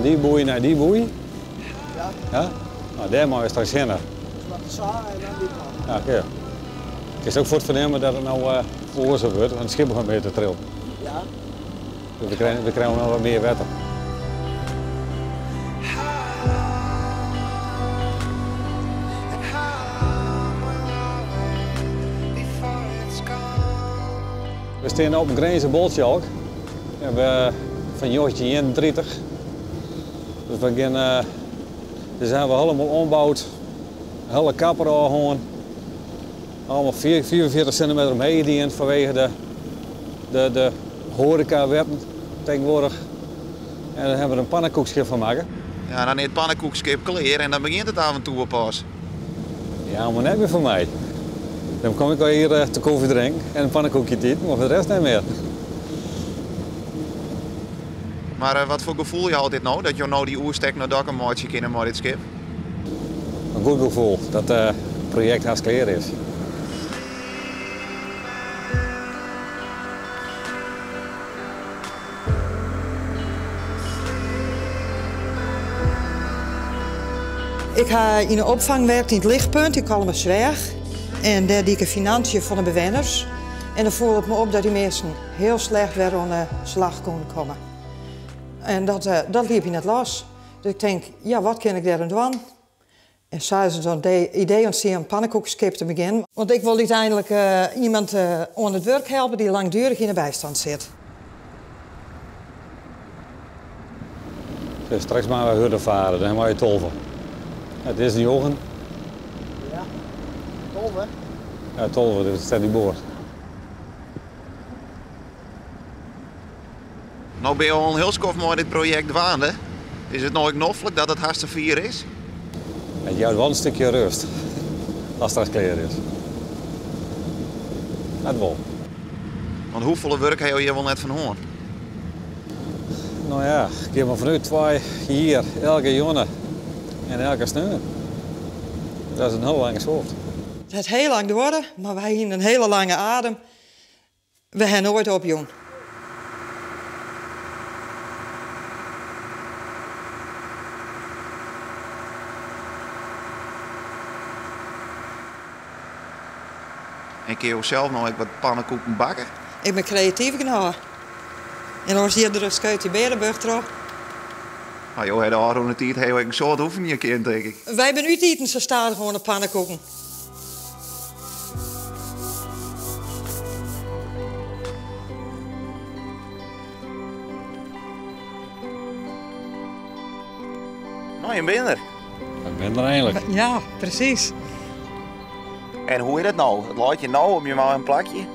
Fan dy boei nei dy boei. Ja. Ja? No, dêr meie we straks hinne. Ja, oké. Kinst ek fuort fernimme dat it no oars wurdt, want it skip begjint mear te trillen. Ja. Dus we krije no wat mear wetter. We steane op in Grinzer boltsjalk en we fan 1931. Dus we gean, dus hawwe we hielendal omboud, hiele kap derôf hân. Allemaal 45 sintimeter omheech dien fanwege de hoarekawetten tegenwoardich. En dan hawwe we der in pannekoekskip fan makke. Ja, dan is it pannekoekskip klear en dan begjint it avontoer pas. Ja, mar net mear foar my. Dan kom ik al hjir te kofje drinken en in pannekoekje te iten, mar foar de rest net mear. Mar wat foar gefoel jout dit no, dat jo no dy oerstek nei Dokkum meitsje kinne mei dit skip? In goed gefoel dat it projekt hast klear is. Ik ha yn de opfang werkt yn it Lichtpunt yn Kollumersweach. En dêr die ik de financiën fan de bewenners. En dan foel it me op dat dy minsken hiel slecht wer oan de slach koene komme. En dat, dat liep my net los. Dus ik tink, ja, wat kin ik dêr oan dwaan? En sa is it dan idee ûntstien om pannekoekskip te begjinnen. Want ik wol úteinlik iemand oan it wurk helpe dy't langduerich yn de bystand sit. Dus straks meie we hurder fare, dan meie je 12. Het is njoggen. Ja, 12. Ja, 12, dus it staat dy board. No binne jo al in hiel skoft mei dit projekt dwaande. Is it no ek noflik dat it hast safier is? It jout wol in stikje rêst as it klear is. Dat wol. Want hoefolle wurk ha jo hjir wol net fan hân? No ja, ik gean mar fanút 2 jier, elke jûn en elke sneon. Dat is in hiel lange skoft. It hat hiel lang duorre, mar wy hiene in hiele lange adem. We hawwe noait opjûn. En kinne jo sels noch ek wat pannekoeken bakke? Ik bin kreatyf genôch. En oars hjir der in skeutje Bearenburch troch. Nou, jo ha de ôfrûne tiid ha jo ek in soad oefenje kind, tink ik. Wy binne útiten sa stadich oan de pannekoeken. No, je binne der. Ik bin der einlik. Ja, presys. En hoe is it no? It leit je no op je eigen plakje?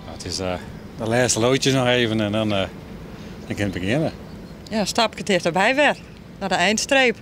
No, it is de lêste loadjes noch even en dan kin it begjinne. Ja, in stapke tichterby wer. Nei de einstreep.